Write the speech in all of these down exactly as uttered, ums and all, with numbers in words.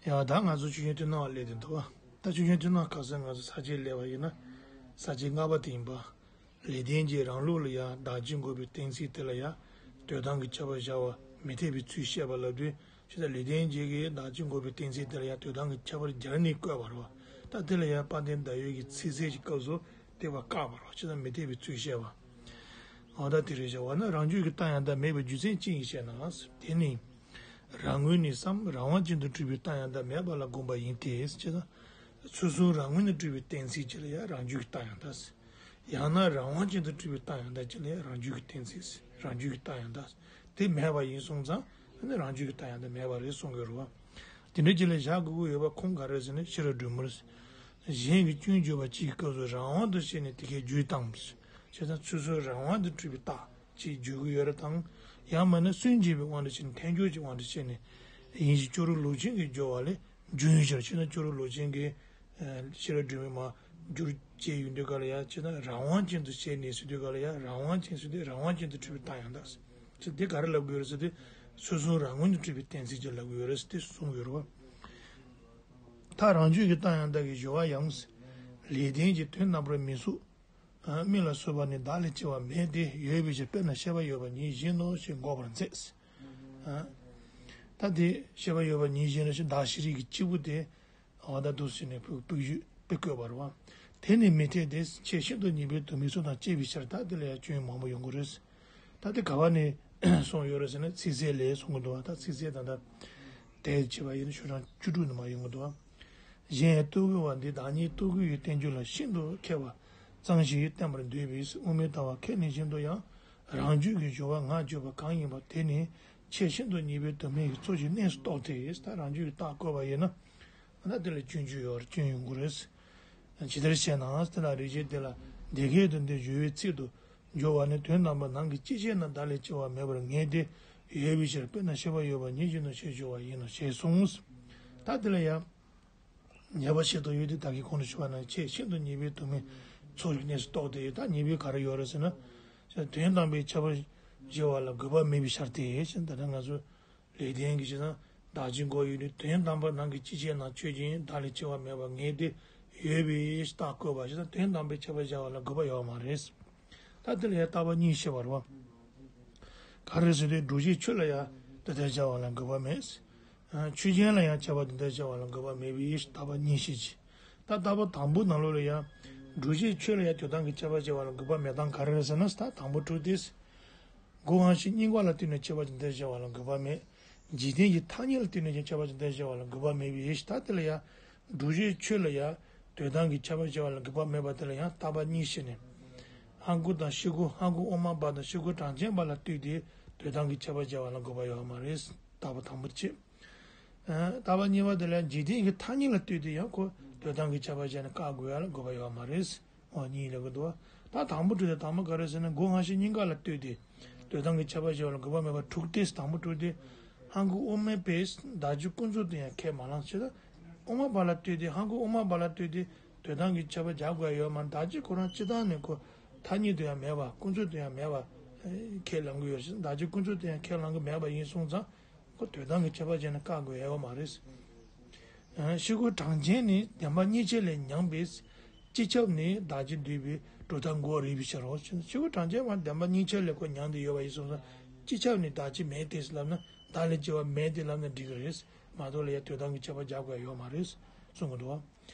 ཡང་ད་ང་ཚོ་ཆོས་ཅན་མཐུན་སྣང་སླེབས་བསྡད་འདུག་བ། ད་ཆོས་ཅན་མཐུན་སྣང་ཁ་སང་ང་ཚོ་ས་བཅད་སླེབས་པ་ཡིན་ན། ས་བཅད་ལྔ་པ་དེ་ཡིན་པ། ལེགས་ལྡན་གྱིས་རང་ལུགས་ལ་ཡང་བདག་གཅིག་འགོག་པའི་གཏན་ཚིགས་དེ་ལ་ཡང་དོན་དམ་གྱི་ཁྱབ་པ་སྦྱར་བ་མི་འཐད་པའི་ཚུལ་བཤད་པ་ལབ་དུས། ཇི་ལྟར་ལེགས་ལྡན་གྱིས་བདག་གཅིག་འགོག་པའི་གཏན་ཚིགས་དེ་ལ་ཡང་དོན་དམ་གྱི་ཁྱད་པར་སྦྱར་ནས་བཀོད་པ་རེད་བ། ད་དེ་ལ་ཡང་དཔལ་ལྡན་ཟླ་འོད་ཀྱིས་ཚིག་གསལ་གྱི་སྐབས་སུ་དེ་བ་བཀག་པ་རེད་བ། ཇི་ལྟར་མི་འཐད་པའི་ཚུལ་བཤད་པ། འོ་ད་དེ་རེད་བྱ་བ་ན། རང་རྒྱུད་ཀྱི་རྟགས་ཡང་དག་མེད་པའི་རྒྱུ་མཚན་ཅི་ཡིན་ཞེ་ན། དེ་ནི་རང་ངོས་ནས་སམ་རང་དབང་ཅན་དུ་གྲུབ་པའི་རྟགས་ཡང་དག་མེད་པ་ལ་དགོངས་པ་ཡིན་ཏེ། ཅེ་ན། ཚུལ་གསུམ་རང་ངོས་ནས་གྲུབ་པའི་གཏན་ཚིགས་ཅིག་ལ་ཡང་རང་རྒྱུད་ཀྱི་རྟགས་ཡང་དག་ཟེར། ཡང་ན་རང་དབང་ཅན་དུ་གྲུབ་པའི་རྟགས་ཡང་དག་ཅིག་ལ་ཡང་རང་རྒྱུད་ཀྱི་གཏན་ཚིགས་ཟེར། རང་རྒྱུད་ཀྱི་རྟགས་ཡང་དག་དེ་མེད་པ་ཡིན་སོང་ཙང་། ཨ་ནི་རང་རྒྱུད་ཀྱི་རྟགས་ཡང་དག་མེད་པ་རེད་གསུང་གི་རེད་བ། དེ་འདྲ་ཅིག་ལ་བཞག་དགོས་ཀྱི་ཡོད་པ་ཁུངས་ག་རེ་ཟེར་ན། ཤེས་རབ་སྒྲོན་མེ་རེད། གཞན་གྱི་སྐྱོན་བརྗོད་པ་གཅིག་གི་སྐབས་སུ་རང་དབང་དུ་བྱས་ནས་དེ་སྐད་བརྗོད་དང་། བྱས་ཙང་ཚུལ་གསུམ་རང་དབང་དུ་གྲུབ་པའི་རྟགས་ཅེས་བརྗོད་ཀྱི་ཡོད་རེད་དང་། ཡང་མིན་ན་སུན་འབྱིན་པའི་དབང་དུ་བྱས་ནས་ཐལ་འགྱུར་གྱི་དབང་དུ་བྱས་ནས་ཡིན་ཞེས་ཅོག་རོ་ལོག་ཅན་གྱིས་སྦྱོར་བ་ལས་འབྱུང་ཡོད་ཕྱིར། བྱས་ན་ཅོག་རོ་ལོག་ཅན་གྱིས་ཤེས་རབ་སྒྲོན་མེ་མར་བསྒྱུར་བྱས་ཡོང་དུས་ག་ལ་ཡང་། བྱས་ན་རང་དབང་ཅན་དུ་བྱས་ནས་ཟེར་དུས་ག་ལ་ཡང་། རང་དབང་ཅན་ཟེར་དུས་རང་དབང་ཅན་དུ་གྲུབ་པའི་རྟགས་ཡང་དག་ཟེར། དེ་ག་རེ་ལབ་དགོས་རེད་ཟེར་དུས། ཚུལ་གསུམ་རང་ངོས་ནས་གྲུབ་པའི་གཏན་ཚིགས་ཅིག་ལབ་དགོས་རེད་ཟེར་དེ་གསུང་གི་ཡོད་རེད་བ། ད་རང་རྒྱུད་ཀྱི་རྟགས་ཡང་དག་གི་སྦྱོར་བ་ཡང་། ལེགས་ལྡན་གྱིས་དོན་རྣམ་པར་མི་གཟུགས། མིག་ལ་སོགས་པ་ནི་བདག་ལས་སྐྱེ་བ་མེད་དེ། ཡོད་པའི་ཕྱིར། དཔེར་ན་ཤེས་པ་ཡོད་པ་ཉིད་བཞིན་ནོ་ཞེས་འགོག་པར་མཛད། ད་དེ་ཤེས་པ་ཡོད་པ་ཉིད་བཞིན་ནོ་ཞེས་བདག་ཤེས་རིག་གི་སྐྱེས་བུ་དེ། འོ་ད་འདུག་ཟེར་ནས་ཕུགས་ཕུགས་ཡུལ་དཔེ་བཀོད་པ་རེད་བ། དེ་ནི་མི་འཐད་དེ། ཆེས་ཤིན་ཏུ་ཉེ་བའི་དུ་མའི་ཚུལ་དང་བཅས་པའི་ཕྱིར། ད་དེ་ལ་ཡང་སྐྱོན་མང་པོ་ཡོང་གི་རེད། ད་དེ་ག་བ་ནས་གསུངས་ཡོད་རེད་ཟེར་ན། ཚིག་གསལ་ལས་གསུང་གི་འདུག་བ། ད་ཚིག་གསལ་ད་ལྟ་དེབ་ཅིག་པ་ཡིན་ན་ཤོག་གྲངས་བཅུ་དྲུག་ནང་མར་ཡོང་གི་འདུག་བ། གཞན་ཡང་རྟོག་གེ་བ་འདི་བདག་ཉིད་རྟོག་གེ་ཡི་བསྟན་བཅོས་ལ་ཤིན་ཏུ་མཁས་པ་ཙམ་ཞིག་བསྟན་པར་འདོད་པས། དབུ་མའི་ལྟ་བ་མཁས་ནས་བཞིན་དུ་ཡང་། རང་རྒྱུད་ཀྱི་སྦྱོར་བ་ངག་བརྗོད་པ་གང་ཡིན་པ་དེ་ནི་ཆེས་ཤིན་ཏུ་ཉེ་བའི་དུ་མའི་གི་ཚུལ་གྱི་གནས་སུ་གཏོགས་ཏེ། ད་རང་རྒྱུད་ཀྱི་རྟགས་བཀོད་པ་ཡིན་ན། ད་དེ་ལ་སྐྱོན་བརྗོད་ཡོད་རེད། སྐྱོན་ཡོང་གི་རེད། ཇི་ལྟར་ཞེ་ན། དེ་ལ་རིགས་ཤེས་དེ་ལ་འདི་སྐད་དུ་འདི་སྦྱོར་བའི་ཚིག་ཏུ། སྦྱོར་བ་ནི་དོན་དམ་པར་ནམ་མཁའི་སྤྱི་བྱེ་ན་བདག་ལས་སྐྱེ་བ་མེད་པར་ངེས་ཏེ། ཡོད་པའི་ཕྱིར། དཔེར་ན་ཤེས་པ་ཡོད་པ་ཉིད་བཞིན་ནོ་ཞེས་སྦྱོར་བ་ཡིན་ནོ་ཞེས་གསུངས། ད་དེ་ལ་ཡང་ཉེས་པ་ཤེས་རྟོགས་ཡོད་དེ། ད་གིན་གོང་དུ་ཞུས་པ་ནང་ཆེས་ཤིན་ཏུ་ཉེ་བའི་དུ་མའི་ཚུལ་གྱི་གནས་སུ་གཏོགས་ཏེ། ད་ཉེས་པའི་ག་རེ་ཡོད་རེད་ཟེར་ན། དོན་དམ་པའི་ཁྱབ་པ་སྦྱར་བ་ལ་དགོས་པ་མེད་པའི་ཕྱིར་ཏེ། ད་ལྟ་ང་ཚོ་ལེགས་ལྡན་གྱི་ཕྱིར་ན་བདག་གཅིག་འགོག་ཡོད་ནི། དོན་དམ་པར་ནམ་མཁའི་སྤྱི་བྱེ་ན་ཆོས་ཅན། བདག་ལས་སྐྱེ་བ་མེད་པར་ངེས་ཏེ། ཡོད་པའི་རྟགས་བཀོད་པ་ཞིག་དང་། དོན་དམ་པའི་ཁྱབ་པ་སྦྱར་བ་ལ་དགོས་པ་ཡོད་མ་རེད། ད་དེ་ལ་ཡང་རྟག་པ་གཉིས་བཤད་པ་རེད་བ། ག་རེ་ཟེར་དུས། སྒྲུབ་བྱེད་ཆོས་ལ་ཡང་དེ་ལྟར་སྦྱར་བ་ལ་དགོས་པ་མེད། ཆོས་ཅན་ལ་ཡང་ཁྱབ་པ་དེ་ལྟར་སྦྱར་བ་ལ་དགོས་པ་མེད་པའི་རྟག་པ་གཉིས་བཤད་ཅིང་། ད་རྟག་པ་དང་པོ་ནང་ལོགས་ལ་ཡང་། སྒྲུབ་བྱེད་ཆོས་ལ་ཡང་དོན་དམ་གྱི་ཁྱབ་པ་སྦྱར་བ་ལ་དགོས་པ་མེད་སྟངས་ག་རེ་རེད་ཟེར་ན། ད་དང་པོ་དྲུག་སྟེ། སྒོ་རྐྱང་ཕྱིར་སྙེག་པ་ལ་ལྟོས་ནས་ཁྱབ་པ་དེ་ལྟར་སྦྱར་བ་ལ་དགོས་པ་མེད། འཇིག་རྟེན་གྱི་ཐ་སྙད་ལ་ལྟོས་ནས་ཀྱང་ཁྱབ་པ་དེ་ལྟར་སྦྱར་བ་ལ་དགོས་པ་མེད་པའི་ཕྱིར། ད་དེ་ལ་ཡང་། སྒྲུབ་བྱེད་ཆོས་ལ་ཡང་དོན་དམ་གྱི་ཁྱབ་པ་སྦྱར་བ་ལ་དགོས་པ་མེད་པ་དེ་ལ་ཡང་རྟག་པ་གཉིས་བཤད་ནས། ཧང་ཀུ་དང་ཤི་ཀུ། ཧང་ཀུ་དབུ་མ་པ་དང་ཤི་ཀུ་གྲངས་ཅན་པ་ལ་ལྟོས་ཏེ་དོན་དམ་གྱི་ཁྱབ་པ་སྦྱར་བ་ལ་དགོས་པ་ཡོད་མ་རེད། རྟག་པ་དང་པོ་དེ་བྱས། རྟག་པ་གཉིས་པ་དེ་ལ་འཇིག་རྟེན་གྱི་ཐ་སྙད་ལ་ལྟོས་ཏེ་ཡང་ཁོ་དོན་དམ་གྱི་ཁྱབ་པ་སྦྱར་ནས་བཀག་དགོས་ཡ་ལ་དགོས་པ་ཡོད་མ་རེད། འོ་གཉིས་ལབ་ཀྱི་འདུག་བ། ད་དང་པོ་དྲུག་དེ་དང་པོ་ག་རེ་ཟེར་ན། སྒོ་རྐྱང་ཕྱིར་སྙེག་པ་ལ་ལྟོས་ཏེ་དོན་དམ་གྱི་ཁྱབ་པ་སྦྱར་བ་ལ་དགོས་པ་མེད་པ་དྲུག་སྟེ། དང་པོ་དྲུག་དེ། ཧང་ཀུ་དབུ་མའི་པས་བདག་རྒྱུད་ཀུན་རྫོབ་ཏུ་ཡང་ཁས་མ་བླངས་ཞེས་དང་། དབུ་མ་པ་ལ་ལྟོས་ཏེ། ཧང་ཀུ་དབུ་མ་པ་ལ་ལྟོས་ཏེ་དོན་དམ་གྱི་ཁྱབ་པ་སྦྱར་དགོས་ཡ་ཡོད་མ་རེད། བདག་རྒྱུད་ཁོ་རང་སྤྱིར་བཏང་ནས་ཁོ་ཐ་སྙད་དུ་ཡང་མེད་པ། ཀུན་རྫོབ་ཏུ་ཡང་མེད་པ་ཁས་ལེན་གྱི་ཡོད་ཞིང་། བདག་རྒྱུད་ཀུན་རྫོབ་ཏུ་ཡང་ཁས་ལེན་གྱི་མེད་པ་ཡིན་སོང་ཙང་། ཁོ་དོན་དམ་གྱི་ཁྱབ་པ་སྦྱར་ནས་བཀག་དགོས་ཡ་ཡོད་མ་རེད། ཤི་ཀུ་གྲངས་ཅན་ནི་བདེན་པ་གཉིས་ཆར་ལས་ཉམས་པས། སྤྱི་ཁྱབ་ནི་བདག་རྒྱུད་འདུས་པའི་གྲུབ་མཐའ་འགོག་རིགས་པའི་ཕྱིར་རོ། ཤི་ཀུ་གྲངས་ཅན་པ་བདེན་པ་གཉིས་ཆར་ལས་ཁོ་ཉམས་ཏེ་ཡོད་པ་ཡིན་སོང་ཙང་། སྤྱི་ཁྱབ་ནི་བདག་རྒྱུད་མེད་དེ་ལབ་ན། བདག་ལས་སྐྱེ་བ་མེད་དེ་ལབ་ན་འགྲིག་གི་རེད། མ་གཏོགས་ལ་ཡ་དོན་དམ་གྱི་ཁྱབ་པ་སྦྱར་དགོས་ཡ་ཡོད་མ་རེད་གསུང་གི་འདུག་བ།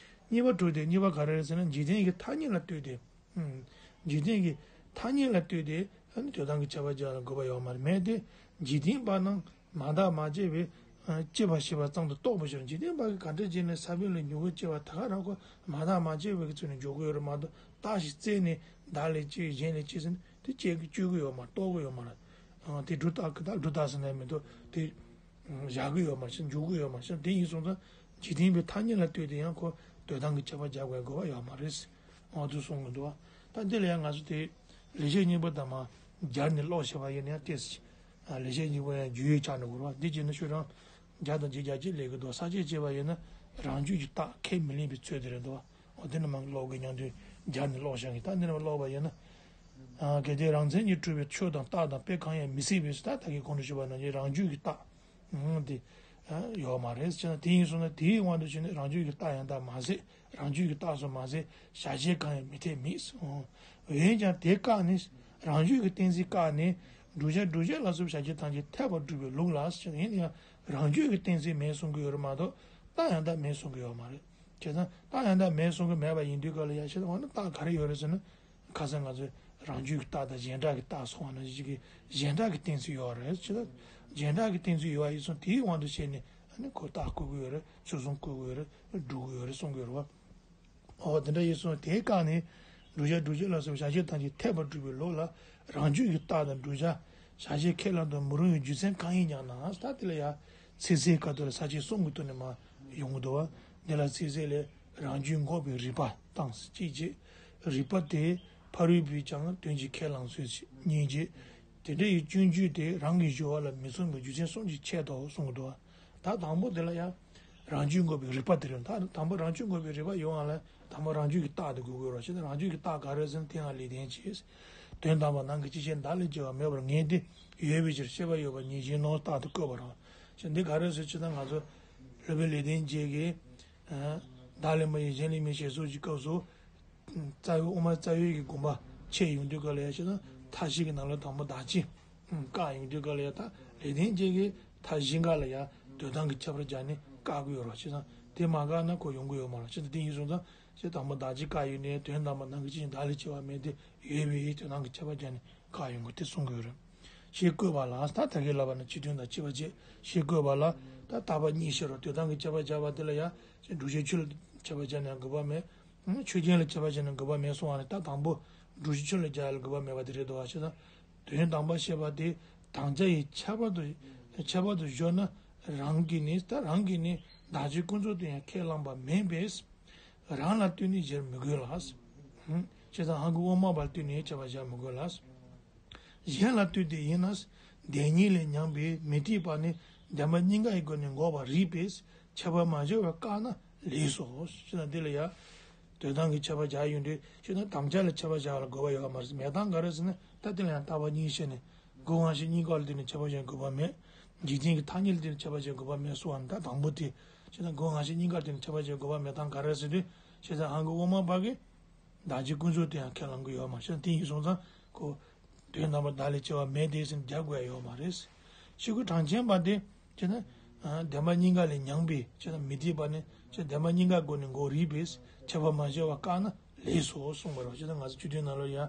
གཉིས་པ་དྲུག་སྟེ། གཉིས་པ་ག་རེ་རེད་ཟེར་ན། འཇིག་རྟེན་གྱི་ཐ་སྙད་ལ་ལྟོས་ཏེ། ཨུམ། འཇིག་རྟེན་གྱི་ཐ་སྙད་ལ་ལྟོས་ཏེ་ཨ་ནི་དོན་དམ་གྱི་ཁྱབ་པ་སྦྱར་ལ་དགོས་པ་ཡོད་མ་རེད། མེད་དེ། འཇིག་རྟེན་པ་རྣམས་མ་བརྟགས་མ་དཔྱད་པས་ཨ་སྐྱེ་བ་ཤི་བ་ཙམ་དུ་རྟོགས་པའི་ཕྱིར། འཇིག་རྟེན་པ་གིས་ག་འདྲ་བྱས་ནས་ས་བོན་ལས་མྱུ་གུ་སྐྱེ་བ་དེ་ག་རང་ཁོ་མ་བརྟགས་མ་དཔྱད་པའི་ཚུལ་ནས་འཇོག་གི་ཡོད་རེད་མ་གཏོགས། བརྟགས་ཤིང་བཙལ་ནས་བདག་ལས་སྐྱེས་གཞན་ལས་སྐྱེས་ཟེར་ནས་དེ་སྐྱེ་གི་བཅོས་གི་ཡོད་མ་རེད། རྟོགས་གི་ཡོད་མ་རེད། ཨ་དེ་སྒྲུབ་རྟགས་གི་ད་སྒྲུབ་རྟགས་ཟེར་ནས་མི་འདུག་དེ། བཞག་གི་ཡོད་མ་ཤེས། འཇོག་གི་ཡོད་མ་ཤེས། དེ་ཡིན་སོང་ཙང་འཇིག་རྟེན་པའི་ཐ་སྙད་ལ་ལྟོས་ཏེ་ཡང་ཁོ་དོན་དམ་གྱི་ཁྱབ་པ་སྦྱར་དགོས་དགོས་པ་ཡོད་མ་རེད། འོ་དུ་གསུང་གི་འདུག་བ། ད་འདི་ལ་ཡང་ང་ཚོ་དེ་ལེགས་བཤད་སྙིང་པོ་དང་མ་སྦྱར་ནས་ཀློག་བྱས་པ་ཡིན་ན་ཡང་ཏོག་ཙམ་ལེགས་བཤད་སྙིང་པོ་ཡང་རྒྱུས་ཡོད་ཆགས་འགྲོ་གི་རེད་བ། འདི་བྱས་ན་ཤོག་གྲངས་བརྒྱ་དང་བརྒྱད་བརྒྱ་ཅིག་སླེབས་ཀྱི་འདུག་ས་བཅད་བྱས་པ་ཡིན་ན་རང་རྒྱུད་ཀྱི་རྟགས་ཁས་མི་ལེན་པའི་ཚུལ་དེ་རེད་འདུག་བ། འོ་དེ་ནི་མ་ཀློག་གི་མཉམ་དུ་སྦྱར་ནས་ཀློག་བྱ་གི། ད་འདི་ནི་མ་ཀློག་པ་ཡིན་ན། གལ་ཏེ་རང་མཚན་གྱིས་གྲུབ་པའི་ཆོས་དང་རྟགས་དང་དཔེ་གང་ཡང་མི་སྲིད་པས་སོ། ད་ད་གིན་གོང་དུ་ཞུས་པ་ནང་བཞིན་རང་རྒྱུད་ཀྱི་རྟགས། འདི་ ཡོད་མ་རེད། བྱས་ན་དེ་ཡིན་སོང་ན་དེའི་དབང་དུ་བྱས་ནས་རང་རྒྱུད་ཀྱི་རྟགས་ཡང་དག་མ་ཟད། རང་རྒྱུད་ཀྱི་རྟགས་སུ་མ་ཟད་གཞལ་བྱའི་རྐང་ཡང་མི་འཐད་མེད། འོན་ཀྱང་དེ་བཀག་ནས་རང་རྒྱུད་ཀྱི་གཏན་ཚིགས་བཀག་ནས་བསྒྲུབ་བྱ་བསྒྲུབ་བྱེད་ལ་སོགས་པའི་གཞལ་བྱའི་ཐམས་ཅད་འཐད་པར་སྒྲུབ་པའི་ལུགས་ལ། བྱས་ན་ཡིན་ན་ཡང་རང་རྒྱུད་ཀྱི་གཏན་ཚིགས་མེད་གསུང་གི་ཡོད་རེད་མ་གཏོགས་རྟགས་ཡང་དག་མེད་གསུང་གི་ཡོད་མ་རེད། བྱས་ཙང་རྟགས་ཡང་དག་མེད་གསུང་གི་མེད་པ་ཡིན་དུས་ག་ལ་ཡ་བྱས་ན་འོ་ན་རྟགས་ག་རེ་ཡོད་རེད་ཟེར་ན། ཁ་སང་ང་ཚོས་རང་རྒྱུད་ཀྱི་རྟགས་དང་གཞན་གྲགས་ཀྱི་རྟགས་སོགས་ནང་བཞིན་གྱི་གཞན་གྲགས་ཀྱི་གཏན་ཚིགས་ཡོད་རེད། ཅེས་དང་། གཞན་གྲགས་ཀྱི་གཏན་ཚིགས་ཡོད་པ་ཡིན་ཙང་དེའི་དབང་དུ་བྱས་ནས་ཨ་ནི་ཁོ་རྟགས་བཀོད་ཀྱི་ཡོད་རེད། ཚུལ་གསུམ་བཀོད་ཀྱི་ཡོད་རེད། སྒྲུབ་ཀྱི་ཡོད་རེད་གསུང་གི་ཡོད་རེད་བ། འོ་དེ་འདྲ་ཡིན་སོང་དེའི་བཀག་ནས་བསྒྲུབ་བྱ་བསྒྲུབ་བྱེད་ལ་སོགས་པའི་གཞལ་བྱའི་ཐམས་ཅད་འཐད་པར་སྒྲུབ་པའི་ལུགས་ལ་རང་རྒྱུད་ཀྱི་རྟགས་དང་བསྒྲུབ་བྱ་གཞལ་བྱའི་ཁས་བླངས་དང་མི་རུང་བའི་རྒྱུ་མཚན་གང་ཡིན་སྙམ་ན། ད་དེ་ལ་ཡང་ཚིག་གསལ་ཁ་ཐུག་ལ་ས་བཅད་གསུམ་གྱི་ཐོག་ནས་མར་ཡོང་གི་འདུག་བ། འདི་ལ་ཚིག་གསལ་ལས་རང་རྒྱུད་འགོག་པའི་རིགས་པ་དང་གཅིག་བྱས། རིགས་པ་དེ་ཕ་རོལ་པོས་ཀྱང་དོན་གྱི་ཁས་བླངས་ཚུལ་གཉིས་བྱས། དེ་འདྲ་ཡི་སྐྱོན་བརྗོད་དེ་རང་གི་སྦྱོར་བ་ལ་མི་མཚུངས་པའི་རྒྱུ་མཚན་གསུམ་གྱི་ཆེད་དུ་གསུངས་འདུག། ད་དང་པོ་དེ་ལ་ཡང་རང་རྒྱུད་འགོག་པའི་རིགས་པ་དེ་རེད། ད་དང་པོ་རང་རྒྱུད་འགོག་པའི་རིགས་པ་ཡོང་བ་ལ་དང་པོ་རང་རྒྱུད་ཀྱི་རྟགས་དེ་དགོས་ཀྱི་ཡོད་རེད། བྱས་ཙང་རང་རྒྱུད་ཀྱི་རྟགས་ག་རེ་ཟེར་ན་དེ་ཡང་ལེགས་ལྡན་འབྱེད། དོན་དམ་པར་ནང་གི་སྤྱི་ཆིངས་བདག་ལས་སྐྱེ་བ་མེད་པར་ངེས་ཏེ་ཡོད་པའི་ཕྱིར། ཤེས་པ་ཡོད་པ་ཉིད་གཞན་ནོ་རྟགས་དེ་བཀོད་པ་རེད། བྱས་ཙང་འདི་ག་རེ་ཟེར་ཅེ་ན་ང་ཚོ་སློབ་དཔོན་ལེགས་ལྡན་འབྱེད་ཀྱིས། བདག་ལས་མ་གཞན་ལས་མིན་ཞེས་གསུངས་ཀྱི་སྐབས་སུ། རྩ་བའི་དབུ་མ་རྩ་བའི་གི་དགོངས་པ་འཆད་ཡོང་དུས་ག་ལ་ཡ་བྱས་ན་མཐའ་བཞི་གི་ནང་ལ་དང་པོ་བདག་གཅིག་བཀག་ཡོང་དུས་ག་ལ་ཡ་ད་ལེགས་ལྡན་འབྱེད་ཀྱི་མཐའ་བཞི་ག་ལ་ཡ་དོན་དམ་གྱི་ཁྱད་པར་སྦྱར་ནས་བཀག་གི་ཡོད་རེད། བྱས་ཙང་དེ་མ་བཀག་ན་ཁོ་ཡོང་གི་ཡོད་མ་རེད། བྱས་ཙང་དེ་ཡིན་སོང་ཙང་བྱས་དང་པོ་བདག་གཅིག་བཀག་ཡོད་ནས་དོན་དམ་པར་ནང་གི་ཅི་ཡིན་བདག་ལས་སྐྱེ་བ་མེད་དེ་ཡོད་པའི་དོན་དམ་གྱི་ཁྱད་པར་སྦྱར་ནས་བཀག་ཡོང་གི་དེ་གསུང་གི་ཡོད་རེད། ཞེས་བཀོད་པ་ལ་ད་ད་གིན་ལབ་པ་ནི་སྤྱི་དོན་དང་བཅས་པ་བཅས་ཞེས་བཀོད་པ་ལ་ད་རྟག་པ་གཉིས་བཤད་རོ། དོན་དམ་གྱི་ཁྱད་པར་སྦྱར་བ་དེ་ལ་ཡ་བྱས་བསྒྲུབ་བྱའི་ཆོས་ལ་ཁྱད་པར་སྦྱར་ནས་དགོས་པ་མེད། ཆོས་ཅན་ལ་ཁྱད་པར་བྱས་ན་དགོས་པ་མེད་གསུང་བ་ནི་ད་དང་པོ་བསྒྲུབ་བྱའི་ཆོས་ལ་སྦྱར་ཡ་ལ་དགོས་པ་མེད་པ་དེ་རེད་དོ། བ་ཞེ་ན། དོན་དམ་པར་བཤད་པ་དེ་དམ་བཅའ་ཡི་ཁྱད་པར་དུ་ཁྱད་པར་དུ་སྦྱོར་ན་རང་གིས་ནི་ད་རང་གིས་ནི་བདག་གཅིག་ཀུན་རྫོབ་ཏུ་ཡང་ཁས་བླངས་པ་མིན་པས་རང་ལ་ལྟོས་ནས་སྦྱར་མི་དགོས་ལ། བྱས་ཙང་ཧང་གི་དབུ་མ་པར་ལྟོས་ནས་ཁྱད་པར་སྦྱར་མི་དགོས་ལ། གཞན་ལ་ལྟོས་ཏེ་ཡིན་ན། བདེན་གཉིས་ལས་ཉམས་པའི་མི་འཐད་པ་ནི་བདེན་པ་གཉིས་ཀའི་སྒོ་ནས་འགོག་པར་རིགས་པས་ཁྱད་པར་མ་སྦྱར་བར་བཀག་ན་ལེགས་སོ། ཞེ་ན་འདི་ལ་ཡ། དོན་དམ་གྱི་ཁྱད་པར་སྦྱར་ཡོང་དུས་ཞེ་ན་དམ་བཅའ་ལ་ཁྱད་པར་སྦྱར་བ་ལ་དགོས་པ་ཡོད་པ་མ་རེད། མེད་སྟངས་ག་རེ་ཟེར་ན་ད་དེ་ལ་ཡང་རྟག་པ་གཉིས་བཤད་ནས་སྒོ་དབང་ཤེས་གཉིས་ཀ་ལ་བརྟེན་ནས་ཁྱད་པར་སྦྱར་དགོས་པ་མེད། འཇིག་རྟེན་གྱི་ཐ་སྙད་ལ་བརྟེན་ནས་ཁྱད་པར་སྦྱར་དགོས་པ་མེད་གསུངས་པ་ནི་ད་དང་པོ་དེ་ཞེ་ན་སྒོ་དབང་ཤེས་གཉིས་ཀ་ལ་བརྟེན་ནས་ཁྱད་པར་སྦྱར་དགོས་པ་མེད་སྟངས་ག་རེ་ཟེར་དུས་ཞེ་ན་ཧང་གི་དབུ་མ་པ་གིས། བདག་གཅིག་ཀུན་རྫོབ་ཏུ་ཡང་ཁས་བླང་གི་ཡོད་མ་ཤེས་ན་དེ་ཡིན་སོང་ཙང་ཁོ། དོན་དམ་པར་བདག་ལས་སྐྱེ་བ་མེད་དེ་ཟེར་ནས་རྒྱག་དགོས་ཡ་ཡོད་མ་རེད། ཤེས་དགོས་གྲངས་ཅན་པ་དེ་བྱས་ན། བདེན་པ་གཉིས་ཀ་ལས་ཉམས་པའི་བྱས་ན་མི་འཐད་པ་ནི་བྱས་བདེན་པ་གཉིས་ཀ་སྒོ་ནས་འགོག་རིགས་པས་ཁྱད་པར་མ་སྦྱར་བ་བཀག་ན་ལེགས་སོ་གསུངས་པ་རེད། བྱས་ན་ང་ཚོ་སྤྱི་དོན་ནང་ལ་ཡང་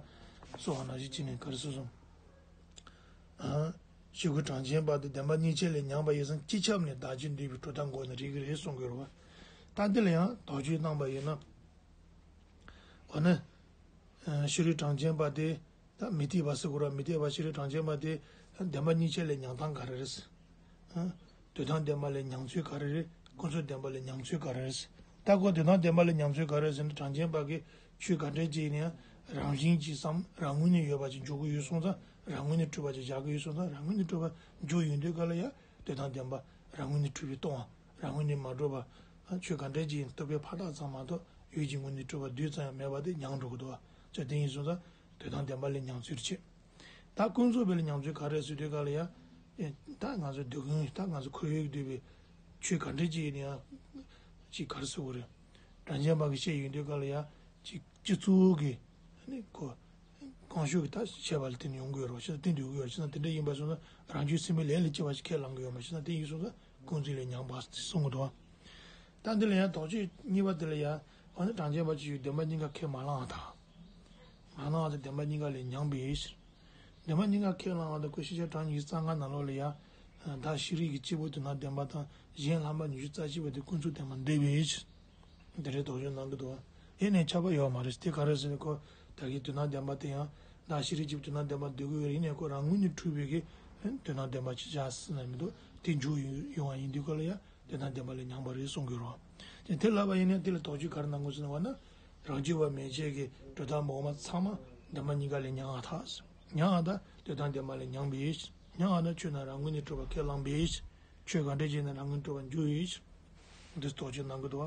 གསུངས་པ་ནང་བཞིན་བྱས་ནས་ག་རེ་གསུངས་སོང་། ཤེས་དགོས་གྲངས་ཅན་པ་དེ་བདེན་པ་གཉིས་ཆར་ལས་ཉམས་པ་ཡིན་ཙང་སྤྱི་ཁྱབ་ནས་བདག་གཅིག་འདུས་པའི་གྲུབ་མཐའ་འགོག་ན་རིགས་ཀྱི་རེད་གསུང་གི་རེད་བ། ད་འདི་ལ་ཡང་དོགས་གཅོད་གནང་པ་ཡིན་ན། འོ་ན། ཤེས་རིག་གྲངས་ཅན་པ་དེ། ད་མི་འཐད་པ་ཟེར་དགོས་ར་མི་འཐད་པ་ཤེས་རིག་གྲངས་ཅན་པ་དེ། བདེན་པ་གཉིས་ཆར་ལས་ཉམས་སྟངས་ག་རེ་རེད། དོན་དམ་བདེན་པ་ལས་ཉམས་ཚུལ་ག་རེ་རེད། ཀུན་རྫོབ་བདེན་པ་ལས་ཉམས་ཚུལ་ག་རེ་རེད། ད་ཁོ་དོན་དམ་བདེན་པ་ལས་ཉམས་ཚུལ་ག་རེ་རེད་ཟེར་ན་གྲངས་ཅན་པ་གིས་ཆོས་ག་འདྲ་ཅིག་ཡིན་ན་ཡང་རང་བཞིན་གྱིས་སམ་རང་ངོས་ནས་ཡོད་པ་ཅིག་འཇོག་གི་ཡོད་སོང་ཙང་རང་ངོས་ནས་གྲུབ་པ་ཅིག་བཞག་གི་ཡོད་སོང་ཙང་རང་ངོས་ནས་གྲུབ་པ་འཇོག་ཡོང་དུས་ག་ལ་ཡ་དོན་དམ་བདེན་པ་རང་ངོས་ནས་གྲུབ་པས་སྟོང་བ་རང་ངོས་ནས་མ་གྲུབ་པ་ཆོས་ག་འདྲ་ཅིག་ཡིན་རྟོག་པའི་ཕར་རྟགས་ཙམ་མ་གཏོགས་ཡུལ་གྱི་ངོས་ནས་གྲུབ་པ་རྡུལ་ཙམ་ཡང་མེད་པ་དེ་མྱང་འགྲོ་གི་འདུག་བ། ཅོ་དེ་ཡིན་སོང་ཙང་དོན་དམ་བདེན་པ་ལས་ཉམས་ཚུལ་བྱེད། ད་ཀུན་རྫོབ་པའི་ལ་ཉམས་ཚུལ་ག་རེ་ཟེར་དུས་ག་ལ་ཡ། ད་ང་ཚོ་སྡུག་ཀུན་ད་ང་ཚོ་ཁོར་ཡུག་འདུས་པའི་ཆོས་ག་འདྲ་ཅིག་ཡིན་ཡང་། ཅིག་ག་རེ་ཟེར་དགོས་རེད། གྲངས་ཅན་པ་གི་བཤད་ཡོང་དུས་ག་ལ་ཡ། ཅིག་སྤྱི་ཚོགས་ཀྱི་ནི་ཁོ། གང་ཤོས་ཀྱི་ད་བཤད་པ་ལ་བརྟེན་ནས་ཡོང་གི་ཡོད་རེད་བ་ཤེས་ན་བརྟེན་དུ་ཡོང་གི་ཡོད་རེད་ཤེས་ན་དེ་འདྲ་ཡིན་པ་སོང་ན་རང་རྒྱུད་སེམས་པའི་ལས་ལ་སྐྱེ་བ་ཞིག་ཁས་བླང་གི་ཡོད་མ་ཤེས་ན་དེ་ཡིན་སོང་ན་ཀུན་རྫོབ་ལས་ཉམས་པ་གསུང་གི་འདུག་བ། ད་འདི་ལ་ཡང་དོགས་གཅོད་གཉིས་པ་དེ་ལ་ཡང་འོ་ན་གྲངས་ཅན་པ་ཅིག་ཡོད་བདེན་པ་གཉིས་ཀ་ཁས་མ་བླངས་པ་དང་། མ་བླངས་པ་དང་བདེན་པ་གཉིས་ཀ་ལས་ཉམས་པའི་ཕྱིར། བདེན་པ་གཉིས་ཀ་ཁས་བླངས་པ་དང་ཁོ་ཤེས་བྱ་གྲངས་ཉི་ཤུ་རྩ་ལྔ་ནང་ལོགས་ལ་ཡང་། བདག་ཤེས་རིག་གི་སྐྱེས་བུ་དོན་དམ་བདེན་པ་དང་གཞན་ལྷག་མ་ཉི་ཤུ་རྩ་གཅིག་པ་དེ་ཀུན་རྫོབ་བདེན་པར་འདོད་པའི་ཕྱིར། འདི་འདྲའི་དོགས་གཅོད་གནང་གི་འདུག་བ། ཡེ་ནས་ཁྱབ་པ་ཡོད་མ་རེད་དེ་ག་རེ་ཟེར་ན་ཁོ་ད་གིན་དོན་དམ་བདེན་པ་དེ་ཡང་བདག་ཤེས་རིག་སྐྱེས་བུ་དོན་དམ་བདེན་པར་འདོད་ཀྱི་ཡོད་རེད་ཡིན་ནའི་ཁོ་རང་ངོས་ནས་འཁྲུལ་པའི་གི་དོན་དམ་བདེན་པ་ཅིག་བཞག་ཟིན་ན་མི་འདུག་དེ་འཇུག་ཡོང་བ་ཡིན་དུས་ག་ལ་ཡང་། དོན་དམ་བདེན་པ་ལས་ཉམས་པ་རེད་གསུང་གི་རོ། དེ་དེ་ལབ་པ་ཡིན་ན་དེ་ལ་དོགས་གཅོད་ག་རེ་གནང་དགོས་ཟེར་ན་བ་ན། རང་རྒྱུད་པ་མན་ཆད་ཀྱི་གྲུབ་མཐའ་འོག་མ་ཚང་མ་བདེན་པ་གཉིས་ཀ་ལས་ཉམས་པ་དང་། ཉམས་པ་དང་དོན་དམ་བདེན་པ་ལས་ཉམས་པའི་ཕྱིར། ཉམས་པ་དང་ཆོས་རྣམས་རང་ངོས་ནས་གྲུབ་པ་ཁས་བླངས་པའི་ཕྱིར། ཆོས་ག་འདྲ་ཅིག་ཡིན་ན་རང་ངོས་ནས་གྲུབ་པར་འགྱུར་བའི་ཕྱིར། འདི་དོགས་གཅོད་གནང་གི་འདུག་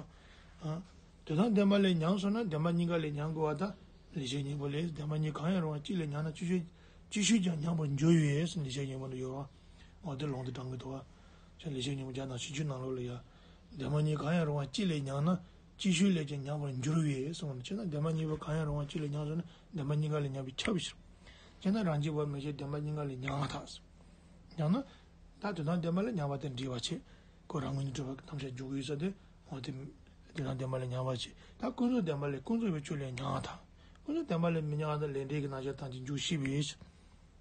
བ། དོན་དམ་བདེན་པ་ལས་ཉམས་སོང་ན་བདེན་པ་གཉིས་ཀ་ལས་ཉམས་དགོས་པ་དང་། ལེགས་བཤད་སྙིང་པོ་ལས་བདེན་པ་གཉིས་གང་ཡང་རུང་བ་གཅིག་ལས་ཉམས་ན་ཅི་ཕྱིར་ཅི་ཕྱིར་ཀྱང་ཉམས་པར་འགྱུར་བས་ལེགས་བཤད་སྙིང་པོ་ནས་ཡོད་རོ། འོ་དེ་ལུང་དུ་དྲངས་ཀྱི་འདུག་བ། ལེགས་བཤད་སྙིང་པོ་བརྒྱ་དང་བཞི་བཅུ་ནང་ལོགས་ལ་ཡ། བདེན་པ་གཉིས་གང་ཡང་རུང་བ་གཅིག་ལས་ཉམས་ན་ཅིག་ཤོས་ལས་ཀྱང་ཉམས་པར་འགྱུར་བས་གསུངས་པ་ནི་བྱས་ན། བདེན་པ་གཉིས་པོ་གང་ཡང་རུང་བ་གཅིག་ལས་ཉམས་སོང་ན་བདེན་པ་གཉིས་ཀ་ལས་ཉམས་པས་ཁྱབ་པའི་ཕྱིར། བྱས་ན་རང་རྒྱུད་པ་མན་ཆད་བདེན་པ་གཉིས་ཀ་ལས་ཉམས་པར་ཐལ། ཉམས་ན། ད་དོན་དམ་བདེན་པ་ལས་ཉམས་པ་དེ་འདྲེས་པ་བྱེད། ཁོ་རང་ངོས་ནས་གྲུབ་པ་རྣམ་གཞག་འཇོག་གི་ཡོད་ས་དེ། འོ་དེ། དོན་དམ་བདེན་པ་ལས་ཉམས་པ་བྱེད། ད་ཀུན་རྫོབ་བདེན་པ་ལས་ཀུན་རྫོབ་པའི་ཆོས་ལས་ཉམས་པར་ཐལ། ཀུན་རྫོབ་བདེན་པ་ལས་མི་ཉམས་པ་དང་ལས་འབྲས་ཀྱི་རྣམ་གཞག་ཐམས་ཅད་འཇོག་ཤེས་པའི་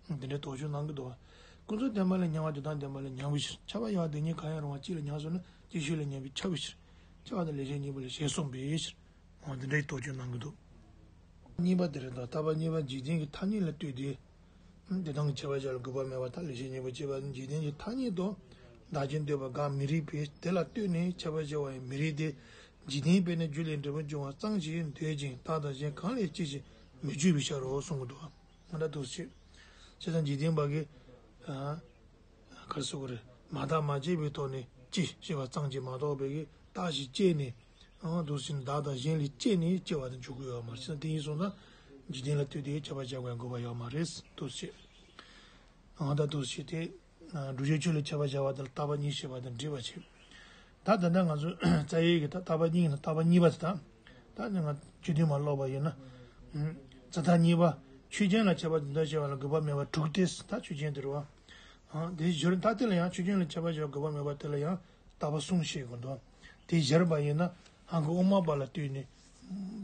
ཕྱིར། དེ་འདྲའི་དོགས་གཅོད་གནང་གི་འདུག་བ། ཀུན་རྫོབ་བདེན་པ་ལས་ཉམས་པ་དོན་དམ་བདེན་པ་ལས་ཉམས་པའི་ཕྱིར། ཁྱབ་པ་ཡང་དེ་གཉིས་གང་ཡང་རུང་བ་གཅིག་ལས་ཉམས་སོང་ན་ཅིག་ཤོས་ལས་ཉམས་པས་ཁྱབ་པའི་ཕྱིར། ཁྱབ་པ་དང་ལེགས་བཤད་སྙིང་པོ་ལས་ཞེས་གསུངས་པའི་ཕྱིར། འོ་དེ་འདྲའི་དོགས་གཅོད་གནང་གི་འདུག་གཉིས་པ་དེ་རེད་དོ། ལྟ་བ་གཉིས་པ་འཇིག་རྟེན་གྱི་ཐ་སྙད་ལ་ལྟོས་ཏེ། དེ་དང་གི་ཁྱབ་པ་བྱ་བར་དགོས་པ་མེད་པར་ཐལ། ལེགས་བཤད་སྙིང་པོ་ཅེས་པ་ནི་འཇིག་རྟེན་གྱི་ཐ་སྙད་དུ་བདག་རྐྱེན་འདོད་པ་འགའ་མི་རིགས་པས་དེ་ལ་ལྟོས་ནས་ཁྱབ་པ་བྱ་བ་ཡང་མི་རིགས་ཏེ། འཇིག་རྟེན་པས་ནི་རྒྱུ་ལས་འབྲས་བུ་འབྱུང་བ་ཙམ་ཞིག་འདོད་ཅིང་བདག་དང་གཞན་གང་ལས་སྐྱེ་ཞེས་མི་བརྗོད་པའི་ཕྱིར་རོ་གསུང་གི་འདུག་ང་འདྲ་འདུག་ཅེས། བྱས་ཙང་འཇིག་རྟེན་པ་གིས། ཨ། ག་རེ་ཟེར་དགོས་རེད། མ་བརྟགས་མ་དཔྱད་པའི་ཐོག་ནས་སྐྱེ་ཞེས་པ་ཙམ་གྱིས་མ་གཏོགས་པའི་གི་བརྟགས་ཤིང་དཔྱད་ནས། ཨང་། འདུག་ཟིན་བདག་དང་གཞན་ལས་སྐྱེས་ནས་སྐྱེ་བ་དང་འཇུག་གི་ཡོད་མ་རེད། དེ་ཡིན་སོང་ཙང་འཇིག་རྟེན་ལ་ལྟོས་ཏེ་ཁྱབ་པ་བྱ་དགོས་དགོས་པ་ཡོད་མ་རེད། འདུག་ཟེར། ཨང་། ད་འདུག་ཟེར་དེ། སྒྲུབ་བྱའི་ཆོས་ལ་ཁྱབ་པ་བྱ་བ་དང་ལྟ་བ་གཉིས་བཤད་པ་དང་འདྲེས་པ་བྱེད། ད་ད་ལྟ་ང་ཚོ་རྩ་བའི་གི་ད་ལྟ་བ་གཉིས་ནི་ལྟ་བ་གཉིས་པ་དེ་དང་། ད་ནི་ང་ཆོས་ཐུན་མ་ཀློག་པ་ཡིན་ན། ཙི་ད་གཉིས་པ། ཆོས་ཅན་ལ་ཁྱབ་པ་དོན་དམ་བྱ་བ་ལ་དགོས་པ་མེད་པ་དྲུག་སྟེ། ད་ཆོས་ཅན་དེ་རེད་བ། དེའི་སྦྱོར་ད་དེ་ལ་ཡང་ཆོས་ཅན་ལ་ཁྱབ་པ་བྱ་བ་དགོས་པ་མེད་པ་དེ་ལ་ཡང་ལྟ་བ་གསུམ་བཤད་དགོས་འདུག་དེ་སྦྱར་བ་ཡིན་ན་ཧ་གོ་དབུ་མ་པ་ལ་ལྟོས་ནས།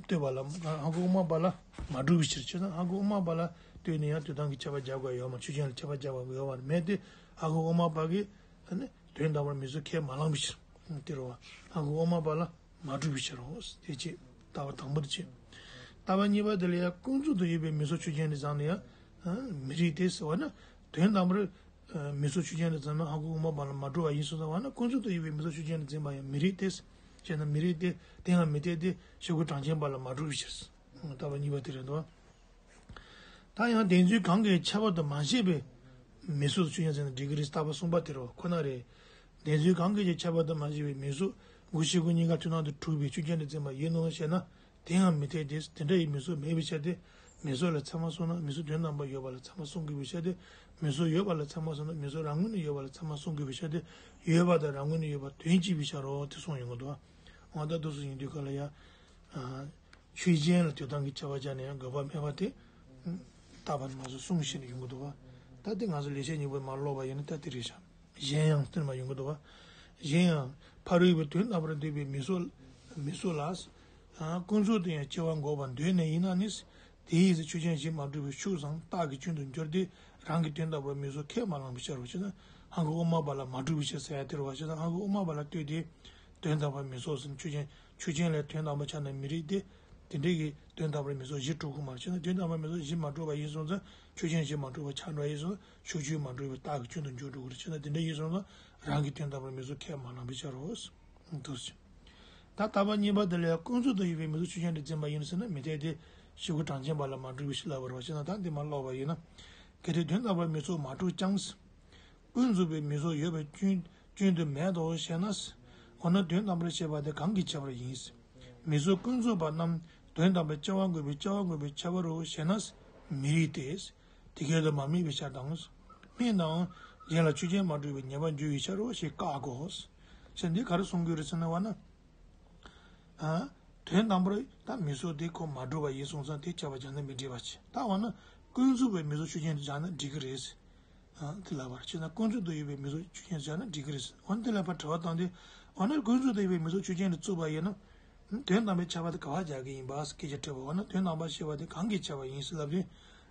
ལྟོས་པ་ལ་ཧ་གོ་དབུ་མ་པ་ལ་མ་གྲུབ་པའི་ཕྱིར། བྱས་ན་ཧ་གོ་དབུ་མ་པ་ལ་ལྟོས་ནས་ཡང་དོན་དམ་གྱི་ཁྱབ་པ་རྒྱག་དགོས་ཡོད་མ། ཆོས་ཅན་ལ་ཁྱབ་པ་རྒྱག་དགོས་ཡོད་མ་རེད། མེད་དེ་ཧ་གོ་དབུ་མ་པ་གིས་ནི་དོན་དམ་པར་མི་ཚུགས་ཁས་མ་བླངས་པའི་ཕྱིར། དེ་རེད་བ། ཧ་གོ་དབུ་མ་པ་ལ་མ་གྲུབ་པའི་ཕྱིར་རོ། དེ་བྱས་ལྟ་བ་དང་པོ་དེ་བྱས། ལྟ་བ་གཉིས་པ་དེ་ལ་ཡང་ཀུན་རྫོབ་ཏུ་ཡོད་པའི་མི་ཚུགས་ཆོས་ཅན་དུ་བཟུང་ནས་ཡང་མི་རིགས་ཏེ་ཟེར་བ་ན། དོན་དམ་པར་མི་ཚུགས་ཆོས་ཅན་དུ་བཟུང་ན་ཧ་གོ་དབུ་མ་པ་ལ་མ་གྲུབ་པ་ཡིན་སོང་ཙང་བ་ན། ཀུན་རྫོབ་ཏུ་ཡོད་པའི་མི་ཚུགས་ཆོས་ཅན་དུ་འཛིན་པ་ཡང་མི་རིགས་ཏེ། བྱས་ན་མི་རིགས་ཏེ། དེ་ཡང་མི་འཐད་དེ། ཞེ་དགུ་གྲངས་ཅན་པ་ལ་མ་གྲུབ་པའི་ཕྱིར། ལྟ་བ་གཉིས་པ་དེ་རེད་དོ། ད་ཡང་དེ་ཚོའི་གང་གིས་ཁྱད་པར་དུ་མ་བྱས་པའི་མི་ཚུགས་ཆོས་ཅན་ཟེར་ན་འགྲིག་གི་རེད། ལྟ་བ་གསུམ་པ་དེ་རོ་ཁོ་ན་རེད། དེ་ཚོའི་གང་གིས་ཀྱང་ཁྱད་པར་དུ་མ་བྱས་པའི་མི་ཚུགས་དགུ་ཞེ་དགུ་གཉིས་ཀ་མཐུན་སྣང་དུ་གྲུབ་པའི་ཆོས་ཅན་དུ་འཛིན་པ་ཡིན་ནོ་ཞེ་ན། དེ་ཡང་མི་འཐད་དེ། དེ་འདྲ་ཡི་མི་ཚུགས་མེད་པའི་ཕྱིར་ཏེ། མི་ཚུགས་ལ་ཚད་མ་གསུངས་ན་མི་ཚུགས་དོན་དམ་པར་ཡོད་པ་ལ་ཚད་མ་གསུང་དགོས་པའི་ཕྱིར་ཏེ། མི་ཚུགས་ཡོད་པ་ལ་ཚད་མ་གསུངས་ན་མི་ཚུགས་རང་ངོས་ནས་ཡོད་པ་ལ་ཚད་མ་གསུང་དགོས་པའི་ཕྱིར་ཏེ། ཡོད་པ་དང་རང་ངོས་ནས་ཡོད་པ་དོན་གཅིག་པའི་ཕྱིར་རོ། དེ་གསུངས་ཡོང་གི་འདུག་འོ་ད་འདུག་སེ་ཡིན་དུས་ག་ལ་ཡ། ཨ། ཆོས་ཅན་ལ་དོན་དམ་གྱི་ཁྱབ་པ་བྱས་ན་ཡང་དགོས་པ་མེད་པ་དེ། ལྟ་བ་ནི་ང་ཚོ་གསུངས་བཞིན་ཡོང་གི་འདུག་བ། ད་དེ་ང་ཚོ་ལེགས་བཤད་སྙིང་པོ་མར་ཀློག་པ་ཡིན་ན་ད་དེ་རེད་ཤག་གཞན་ཡང་སྟོན་པ་ཡོང་གི་འདུག་བ། གཞན་ཡང་ཕ་རོལ་པོའི་དོན་དམ་པར་འདོད་པའི་མི་ཚུགས། མི་ཚུགས་ལ། ཨ། ཀུན་རྫོབ་ཏུ་ཡང་སྐྱེ་བ་འགོག་པར་འདོད་ནས་ཡིན་ན་ནི། དེའི་ཚེ་ཆོས་ཅན་གཞན་མ་གྲུབ་པའི་ཕྱོགས་སམ་རྟགས་ཀྱི་སྐྱོན་དུ་འགྱུར་ཏེ། རང་གི་དོན་དམ་པར་མི་ཚུགས་ཁས་མ་བླངས་པའི་ཕྱིར་རོ། ཞེ་ན། ཧ་གོ་དབུ་མ་པ་ལ་མ་གྲུབ་པའི་ཕྱིར་ཟེར་ཡ་དེ་རེད་བ། ཞེ་ན། ཧ་གོ་དབུ་མ་པ་ལ་ལྟོས་ཏེ། དོན་དམ་པར་མི་ཚུགས་ཟེར་ན་ཆོས་ཅན། ཆོས་ཅན་ལས་དོན་དམ་པར་ཆགས་ན་མི་རིགས་ཏེ། དེ་འདྲའི་གི་དོན་དམ་པར་མི་ཚུགས་གཞི་གྲུབ་ཀྱི་མ་རེད། ཞེ་ན། དོན་དམ་པར་མི་ཚུགས་གཞི་མ་གྲུབ་པ་ཡིན་སོང་ཙང་ཆོས་ཅན་གཞི་མ་གྲུབ་པ་ཆགས་འགྲོ་ཡིན་སོང་ཙང་ཕྱོགས་ཆོས་མ་གྲུབ་པའི་རྟགས་ཀྱི་སྐྱོན་དུ་འགྱུར་འགྲོ་གི་རེད། ཞེ་ན། དེ་འདྲ་ཡིན་སོང་ཙང་རང་གི་དོན་དམ་པར་མི་ཚུགས་ཁས་མ་བླངས་པའི་ཕྱིར་རོ། འདུག་ཟེར། ད་ལྟ་བ་གཉིས་པ་དེ་ལ་ཡང་ཀུན་རྫོབ་ཏུ་ཡོད་པའི་མི་ཚུགས་ཆོས་ཅན་དུ་འཛིན་པ་ཡིན་ཟེར་ན་མི་འཐད་དེ། ཞེ་དགུ་གྲངས་ཅན་པ་ལ་མ་གྲུབ་པའི་ཕྱིར་ལབ་པ་རེད་བ། ཞེ་ན། ད་འདི་མར་ཀློག་པ་ཡིན་ན། གལ་ཏེ་དོན་དམ་པར་མི་ཚུགས་མ་གྲུབ་ཀྱང་། ཀུན་རྫོབ་པའི་མི་ཚུགས་ཡོད་པའི་སྐྱོན། སྐྱོན་དུ་མེད་དོ་ཞེ་ན། འོ་ན་དོན་དམ་པར་བཤད་པ་དེ་གང་གི་ཁྱད་པར་ཡིན། མི་ཚུགས་ཀུན་རྫོབ་པ་རྣམས་དོན་དམ་པར་སྐྱེ་བ་འགོག་པའི་སྐྱེ་བ་འགོག་པའི་ཁྱད་པར་རོ་ཞེ་ན། མི་རིགས་ཏེ། དེ་སྐད་དུ་མ་དམིགས་པའི་ཕྱིར་དང་། དམིགས་ནའང་གཞན་ལ་ཆོས་ཅན་མ་གྲུབ་པའི་ཉེས་པ་འགྱུར་བའི་ཕྱིར་རོ་ཞེས་བཀག་གོ། ཞེས་འདི་ག་རེ་གསུང་གི་ཡོད་རེད་ཟེར་ན་བ་ན། ཨ། དོན་དམ་པར་ད་མི་ཚུགས་དེ་ཁོ་མ་གྲུབ་པ་ཡིན་སོང་ཙང་དེ་ཁྱབ་པ་སྦྱར་ན་མི་འགྲིག་པ་ཅིག་ད་འོ་ན་ཀུན་རྫོབ་པའི་མི་ཚུགས་ཆོས་ཅན་དུ་སྦྱར་ན་འགྲིག་གི་རེད། ཨ། དེ་ལབ་པར་བྱས་ན་ཀུན་རྫོབ་ཏུ་ཡོད་པའི་མི་ཚུགས་ཆོས་ཅན་དུ་སྦྱར་ན་འགྲིག་གི་རེད། འོ་ན་དེ་ལ་ཕར་དྲི་བ་བཏང་སྟེ། འོ་ན་ཀུན་རྫོབ་ཏུ་ཡོད་པའི་མི་ཚུགས་ཆོས་ཅན་དུ་བཙུགས་པ་ཡིན་ན། དོན་དམ་པའི་ཁྱབ་པ་དེ་ག་པར་སྦྱར་གྱི་ཡིན་པ་སྐད་ཆ་དྲིས་པ། འོ་ན་དོན་དམ་པར་བཤད་པ་དེ་གང་གིས་ཁྱབ་པ་ཡིན་ཟེར་ལབ་དུས།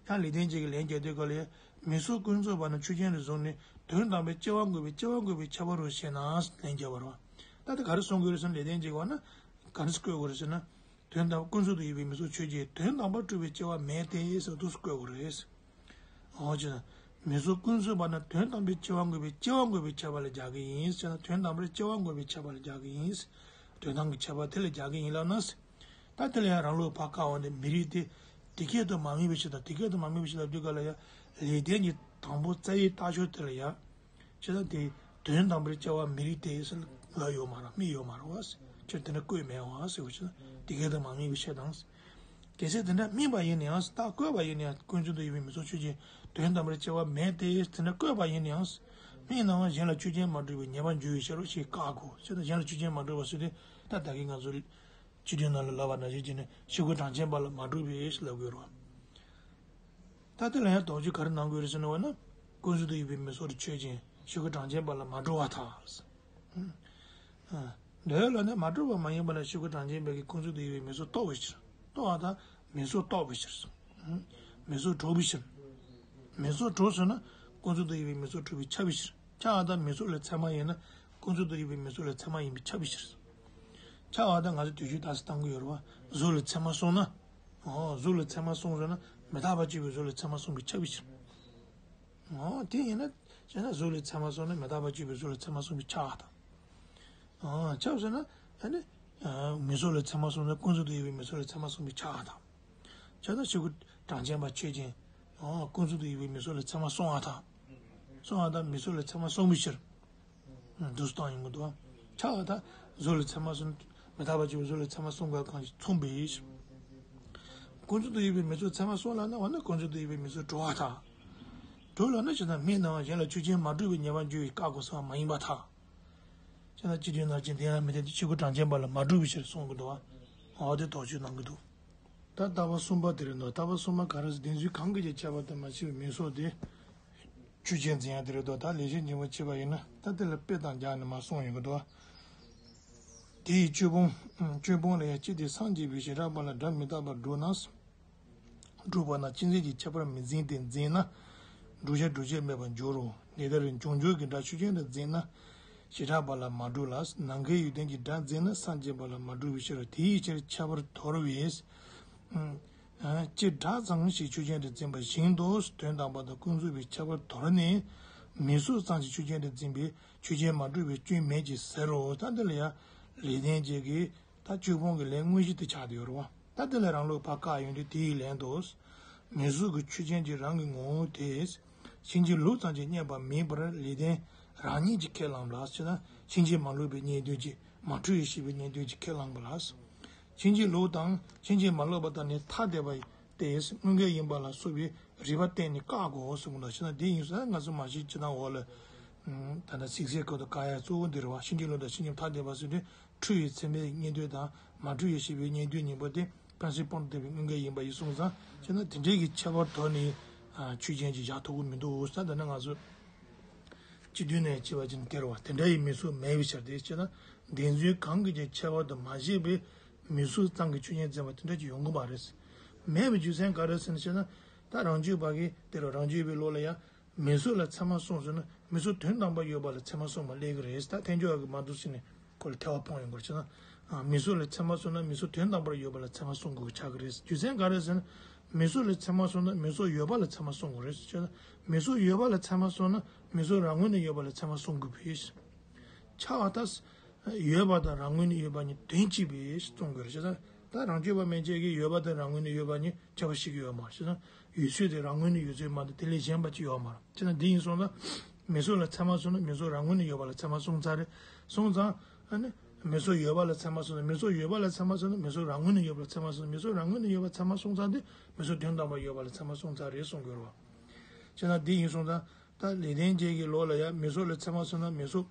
ཡང་ལེགས་ལྡན་འབྱེད་ཀྱིས་ལན་རྒྱག་དུས་ག་ལ་ཡ། མི་ཚུགས་ཀུན་རྫོབ་པ་རྣམས་ཆོས་ཅན་དུ་བཟུང་ནས་དོན་དམ་པའི་སྐྱེ་བ་འགོག་པའི་སྐྱེ་བ་འགོག་པའི་ཁྱད་པར་རོ་ཞེ་ན་ལན་རྒྱག་པ་རེད་བ། ད་དེ་ག་རེ་གསུང་གི་ཡོད་རེད་ཟེར་ན་ལེགས་ལྡན་འབྱེད་ཀྱིས་འོ་ན་ག་རེ་བཀོད་དགོས་རེད་ཟེར་ན། དོན་དམ་ཀུན་རྫོབ་ཏུ་ཡོད་པའི་མི་ཚུགས་ཆོས་ཅན། དོན་དམ་པར་གྲུབ་པའི་སྐྱེ་བ་མེད་དེ་ཟེར་འདུག་སེ་བཀོད་དགོས་རེད། འོ་ཅི། མི་ཚུགས་ཀུན་རྫོབ་པ་རྣམས་དོན་དམ་པའི་སྐྱེ་བ་འགོག་པའི་སྐྱེ་བ་འགོག་པའི་ཁྱད་པར་ལ་སྦྱར་གྱི་ཡིན་ཟེར་ན། དོན་དམ་པར་སྐྱེ་བ་འགོག་པའི་ཁྱད་པར་ལ་སྦྱར་གྱི་ཡིན། དོན་དམ་གྱི་ཁྱད་པར་དེ་ལ་སྦྱར་གྱི་ཡིན་ལབ་ན། ད་དེ་ལ་ཡང་རང་ལུགས་ཕར་བཀག་པ་ནི་མི་རིགས་ཏེ། དེ་སྐད་དུ་མ་དམིགས་པའི་ཕྱིར་དང་། དེ་སྐད་དུ་མ་དམིགས་པའི་ཕྱིར་ལབ་དུས་ག་ལ་ཡ། ལེགས་ལྡན་གྱི་དང་པོ་རྩ་བའི་རྟགས་ཤོས་དེ་ལ་ཡ། ཅི་ལྟར་དེ་དོན་དམ་པར་སྐྱེ་བ་མི་རིགས་ཏེ་ཟེར་ལབ་ཡོད་མ་རེད། དམིགས་ཡོད་མ་རེད་བ། ཁྱོད་དེ་འདྲ་བཀོད་མེད་བ་ཟེར་བ་ཅི། དེ་སྐད་དུ་མ་དམིགས་པའི་ཕྱིར་དང་། གལ་སྲིད་དེ་འདྲ་དམིགས་པ་ཡིན་ན་ཡང་། རྟགས་བཀོད་པ་ཡིན་ན་ཡང་། ཀུན་རྫོབ་ཏུ་ཡོད་པའི་མི་ཚུགས་ཆོས་ཅན། དོན་དམ་པར་སྐྱེ་བ་མེད་དེ་དེ་འདྲ་བཀོད་པ་ཡིན་ན་ཡང་། སྨན་སྣང་བ་གཞན་ལ་ཆོས་ཅན་མ་གྲུབ་པའི་ཉེས་པ་འགྱུར་བའི་ཕྱིར་རོ་ཞེས་བཀག་གོ། ཞེ་ན་གཞན་ལ་ཆོས་ཅན་མ་གྲུབ་པ་ཟེར་དུས་ད་ད་གིན་ང་ཚོ་སྤྱི་དོན་ནང་ལ་ལབ་པ་ནང་བཞིན་བྱས་ནས་ཆོས་སྐུ་གྲངས་ཅན་པ་ལ་མ་གྲུབ་པའི་ཞེས་ལབ་དགོས་རོ། ད་དེ་ལ་ཡང་དོགས་གཅོད་ག་རེ་གནང་དགོས་རེད་ཟེར་ན་བ་ན། ཀུན་རྫོབ་ཏུ་ཡོད་པའི་མིང་གཟུགས་དེ་ཆོས་ཅན། ཆོས་སྐུ་གྲངས་ཅན་པ་ལ་མ་གྲུབ་པར་ཐལ། འདོད་ལ་ནི་མ་གྲུབ་པ་མ་ཡིན་པ་ལ་ཆོས་སྐུ་གྲངས་ཅན་པའི་གི་ཀུན་རྫོབ་ཏུ་ཡོད་པའི་མིང་གཟུགས་རྟོགས་པའི་ཕྱིར། རྟོགས་པ་དང་མིང་གཟུགས་རྟོགས་པའི་ཕྱིར། མིང་གཟུགས་གྲུབ་པའི་ཕྱིར། མིང་གཟུགས་གྲུབ་ཟེར་ན་ཀུན་རྫོབ་ཏུ་ཡོད་པའི་མིང་གཟུགས་གྲུབ་པས་ཁྱབ་པའི་ཕྱིར། ཁྱབ་པ་དང་མིང་གཟུགས་ལ་ཚད་མ་ཡིན་ན་ཀུན་རྫོབ་ཏུ་ཡོད་པའི་མིང་གཟུགས་ལ་ཚད་མ་ཡིན་པས་ཁྱབ་པའི་ཕྱིར། ཁྱབ་པ་དང་ང་ཚོ་དུས་རྒྱུན་ད་སེ་བཏང་གི་ཡོད་རེད་བ། གཟུགས་ལ་ཚད་མ་སོང་ན། ཨོ་གཟུགས་ལ་ཚད་མ་སོང་ཟེར་ན་མི་རྟག་པ་གཅིག་པའི་གཟུགས་ལ་ཚད་མ་སོང་བས་ཁྱབ་པའི་ཕྱིར། ཨོ་དེ་ཡིན་ན་བྱས་ན་གཟུགས་ལ་ཚད་མ་སོང་ན་མི་རྟག་པ་གཅིག་པའི་གཟུགས་ལ་ཚད་མ་སོང་བས་ཁྱབ་པ་དང་། ཨོ་ཁྱབ་ཟེར་ན་ཨ་ནི་མིང་གཟུགས་ལ་ཚད་མ་སོང་ན་ཀུན་རྫོབ་ཏུ་ཡོད་པའི་མིང་གཟུགས་ལ་ཚད་མ་སོང་བས་ཁྱབ་པ་དང་། ཁྱབ་ན་ཆོས་སྐུ་གྲངས་ཅན་པ་ཆོས་ཅན། ཨོ་ཀུན་རྫོབ་ཏུ་ཡོད་པའི་མིང་གཟུགས་ལ་ཚད་མ་སོང་བ་དང་། སོང་བ་དང་མིང་གཟུགས་ལ་ཚད་མ་སོང་བའི་ཕྱིར། འདུག་སྟངས་ཡིན་དགོས་འདུག་ཁྱབ་པ་དང་གཟུགས་ལ་ཚད་མ་སོང་། མི་རྟག་པ་གཅིག་པའི་གཟུགས་ལ་ཚད་མ་སོང་དགོས་གང་ཞིག་མཚུངས་པའི་ཕྱིར། ཀུན་རྫོབ་ཏུ་ཡོད་པའི་མིང་གཟུགས་ཚད་མ་སོང་ལབ་ན་འོ་ན་ཀུན་རྫོབ་ཏུ་ཡོད་པའི་མིང་གཟུགས་གྲུབ་པར་ཐལ། གྲུབ་ལབ་ན་ཇི་ལྟར་སྨན་སྣང་བ་གཞན་ལ་ཆོས་ཅན་མ་གྲུབ་པའི་ཉེས་པ་འགྱུར་བས་བཀག་དགོས་ཟེར་བ་མ་ཡིན་པར་ཐལ། ཅེ་ན་སྤྱི་དོན་ནང་བཞིན་དེ་ཡང་མི་ལྡན་ཏེ་ཆོས་སྐུ་གྲངས་ཅན་པ་ལ་མ་གྲུབ་པའི་ཕྱིར་གསུང་གི་འདུག་བ། འོ་དེ་དོགས་གཅོད་གནང་གི་འདུག་ད་ལྟ་བ་གསུམ་པ་དེ་རེད་འདུག་ལྟ་བ་གསུམ་པ་ག་རེ་ཟེར། བདེན་རྫུན་གང་གིས་ཀྱང་ཁྱབ་པ་དང་མ་ཕྱེ་བའི་མིང་གཟུགས་དེ། ཆོས་ཅན་འཛིན་ཡ་དེ་རེད་འདུག་ད་ལེགས་བཤད་སྙིང་པོ་ཕྱེ་བ་ཡིན་ན་ད་དེ་ལ་དཔེ་དང་སྦྱར་ནས་མར་གསུངས་ཡོང་གི་འདུག་དེ་ཡི་ཆོས་སྤོང་། ཆོས་སྤོང་ལ་ཡང་ཅི་སྟེ་སངས་རྒྱས་པའི་བྱེ་བྲག་པ་ལ་སྒྲ་མི་རྟག་པར་སྒྲུབ་ན། སྒྲུབ་པ་ན་ཅི་མཛད་ཀྱི་ཁྱད་པར་མི་འཛིན་ཏེ་འཛིན་ན། བསྒྲུབ་བྱ་སྒྲུབ་བྱེད་མེད་པར་འགྱུར་རོ། འདི་ལྟར་བྱུང་ཆོས་ཀྱི་སྒྲ་ཆོས་ཅན་དུ་འཛིན་ན། བྱེ་བྲག་པ་ལ་མ་གྲུབ་ལ། ནམ་མཁའི་ཡོན་ཏན་གྱི་སྒྲ་འཛིན་ན་སངས་རྒྱས་པ་ལ་མ་གྲུབ་པའི་ཕྱིར། དེའི་ཕྱིར་ཁྱད་པར་དོར་བས། སྤྱིར་སྒྲ་ཙམ་ཞིག་ཆོས་ཅན་དུ་འཛིན་པ་བཞིན་དུ་དོན་དམ་པ་དང་ཀུན་རྫོབ་པའི་ཁྱད་པར་དོར་ནས། མིང་གཟུགས་ཙམ་ཞིག་ཆོས་ཅན་དུ་འཛིན་པས་ཆོས་ཅན་མ་གྲུབ་པའི་སྐྱོན་མེད་ཅེས་ཟེར་རོ། ད་འདི་ལ་ཡང་ལེགས་ལྡན་འབྱེད་ཀྱི་ད་ཆོས་སྤོང་གི་ལན་དངོས་གཞི་དེ་ཆགས་བསྡད་ཡོད་རེད་བ། ད་འདི་ལ་རང་ལུགས་ཕར་བཀག་ཡོང་དུས་དེའི་ལན་དུ། མིང་གཟུགས་ཀྱི་ཆོས་ཅན་གྱི་རང་གི་ངོ་བོ་དེ། ཕྱིན་ཅི་ལོག་ཙམ་གྱིས་བསྙད་པ་མིན་པར་ལེགས་ལྡན་རང་ཉིད་ཀྱིས་ཁས་བླངས་ལ། ཞེ་ན་ཕྱིན་ཅི་མ་ལོག་པའི་རྙེད་དོན་གྱིས་མ་འཁྲུལ་བའི་ཤེས་པའི་རྙེད་དོན་གྱིས་ཁས་བླངས་པ་ལ། ཕྱིན་ཅི་ལོག་དང་ཕྱིན་ཅི་མ་ལོག་པ་དང་ནི་ཐ་དད་པ་སྟེ་དངོས་འགལ་ཡིན་པ་ལ་སོགས་པའི་རིགས་པ་བསྟན་ནས་བཀག་གོ་གསུངས་པ་དང་། ཞེ་ན་དེ་ཡིན་ཙང་ང་ཚོ་མ་གཞི་སྤྱིར་བཏང་འོག་ལ། ད་ལྟ་ཚིག་གསལ་སྐབས་དུ་བཀག་ཡ་གཙོ་བོ་འདི་རེད་བ། ཕྱིན་ཅི་ལོག་དང་ཕྱིན་ཅི་ཐ་དད་པ་ཟེར་དུས་འཁྲུལ་བའི་ཚད་མའི་རྙེད་དོན་དང་མ་འཁྲུལ་བའི་ཤེས་པའི་རྙེད་དོན་གཉིས་པོ་དེ་ཕན་ཚུན་སྤངས་ཏེ་བའི་དངོས་འགལ་ཡིན་པ་ཡིན་སོང་ཙང་། བྱས་ན་དེ་འདྲའི་གི་ཁྱད་པར་དོར་ནས་ཆོས་ཅན་གྱི་བཞག་ཐུབ་ཀྱི་མི་འདུག་ས། ད་ནི་ང་ཚོ་སྤྱི་དོན་ནས་བྱས་པ་ཅིན་དེ་རེད་བ། དེ་འདྲ་ཡི་མིང་གཟུགས་མེད་པའི་ཕྱིར་ཏེ། བྱས་ན་བདེན་རྫུན་གང་གིས་ཀྱང་ཁྱད་པར་དུ་མ་བྱས་པའི་མིང་གཟུགས་ཙམ་གྱིས་ཆོས་ཅན་འཛིན་པ་དེ་འདྲ་ཅིག་ཡོང་གི་མ་རེད། མེད་པའི་རྒྱུ་མཚན་ག་རེ་ཟེར་ན། བྱས་ན་ད་རང་རྒྱུད་པ་གིས་དེ་རེད། རང་རྒྱུད་པའི་ལུགས་ལ་ཡང་། མིང་གཟུགས་ལ་ཚད་མ་སོང་ཟེར་ན་མིང་གཟུགས་དོན་དམ་པར་ཡོད་པ་ལ་ཚད་མ་སོང་བ་སླེབས་ཀྱི་རེད། ད་ཐལ་འགྱུར་བ་གིས་མར་འདུག་ཟེར་ནས་ཁོ་ལ་ཐལ་བ་སྤོང་ཡོང་དགོས་ཀྱི་ན། མིང་གཟུགས་ལ་ཚད་མ་སོང་ན་མིང་གཟུགས་དོན་དམ་པར་ཡོད་པ་ལ་ཚད་མ་སོང་དགོས་ཀྱི་ཆགས་ཀྱི་རེད། རྒྱུ་མཚན་ག་རེ་ཟེར་ན། མིང་གཟུགས་ལ་ཚད་མ་སོང་ན་མིང་གཟུགས་ཡོད་པ་ལ་ཚད་མ་སོང་དགོས་རེད། བྱས་ན་མིང་གཟུགས་ཡོད་པ་ལ་ཚད་མ་སོང་ན་མིང་གཟུགས་རང་ངོས་ནས་ཡོད་པ་ལ་ཚད་མ་སོང་དགོས་པས། ཆགས་པ་ད། ཡོད་པ་དང་རང་ངོས་ནས་ཡོད་པ་གཉིས་དོན་གཅིག་པས་གསུང་དགོས་རེད། བྱས་ན་ད་རང་རྒྱུད་པ་མན་ཆད་ཀྱིས་ཡོད་པ་དང་རང་ངོས་ནས་ཡོད་པ་གཉིས་ཁྱད་པར་ཞིག་ཡོད་མ་རེད། བྱས་ན་ཡོད་ཚུལ་དེ་རང་ངོས་ནས་ཡོད་ཚུལ་མ་གཏོགས་དེ་ལས་གཞན་པ་ཅིག་ཡོད་མ་རེད། བྱས་ན་འདི་ཡིན་སོང་ཙང་། མིང་གཟུགས་ལ་ཚད་མ་སོང་ན་མིང་གཟུགས་རང་ངོས་ནས་ཡོད་པ་ལ་ཚད་མ་སོང་ཚར་རེད། སོང་ཙང་། ཨ་ནི། མིང་གཟུགས་ཡོད་པ་ལ་ཚད་མ་སོང་ན་མིང་གཟུགས་ཡོད་པ་ལ་ཚད་མ་སོང་ན་མིང་གཟུགས་རང་ངོས་ནས་ཡོད་པ་ལ་ཚད་མ་སོང་ན་མིང་གཟུགས་རང་ངོས་ནས་ཡོད་པ་ཚད་མ་སོང་ཚར་དུས་མིང་གཟུགས་དོན་དམ་པར་ཡོད་པ་ལ་ཚད་མ་སོང་ཚར་རེད་གསུང་དགོས་རེད་བ། བྱས་ན་འདི་ཡིན་སོང་ཙང་། ད་ལེགས་ལྡན་འབྱེད་ཀྱི་ལུགས་ལ་ཡང་མིང་གཟུགས་ལ་ཚད་མ་སོང་ན་མིང་གཟུགས།